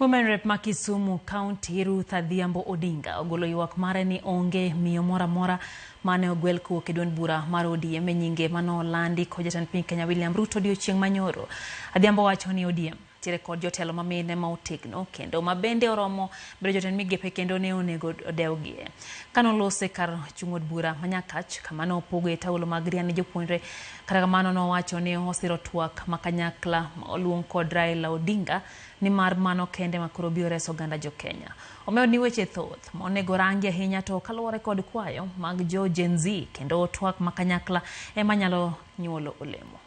Women Rep ma Kisumu County Ruth Adhiambo Odinga ogolo ywak mare ni onge miyo moro amora mane ogwel kowuok e duond bura mar ODM e nyinge mane olandi kod jatend piny Kenya William Ruto odiochieng' manyoro. Adhiambo wacho ni ODM nitiere kod jotelo ma mine ma otegno kendo ma bende oromo bedo jotend migepe kendo ne onego odewgie. Kane olose kar chung' od bura ma Nyakach kama ne opogoe taulo mag ria ne jopuonjre, kata kamano nowacho ni osiro twak ma kanyakla ma oluong kod Raila Odinga nimar mano kende ma koro biro reso oganda jo Kenya. Omedo ni weche thoth ma onego rangi ahinya to kaluwore kod kwayo mag jo Gen Z kendo twak ma kanyakla ema nyalo nyuolo olemo.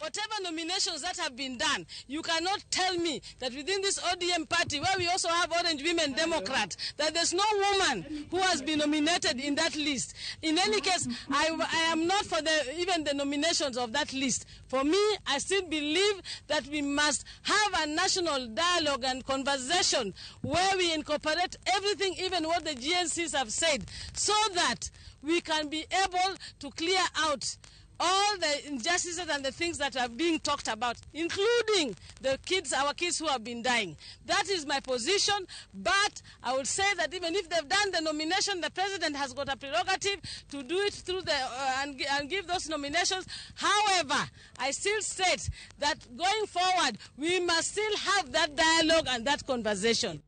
Whatever nominations that have been done, you cannot tell me that within this ODM party, where we also have Orange Women Democrat, that there's no woman who has been nominated in that list. In any case, I am not for the, even the nominations of that list. For me, I still believe that we must have a national dialogue and conversation where we incorporate everything, even what the GNCs have said, so that we can be able to clear out all the injustices and the things that are being talked about, including the kids, our kids who have been dying. That is my position, but I would say that even if they've done the nomination, the president has got a prerogative to do it through the and give those nominations. However, I still state that going forward, we must still have that dialogue and that conversation.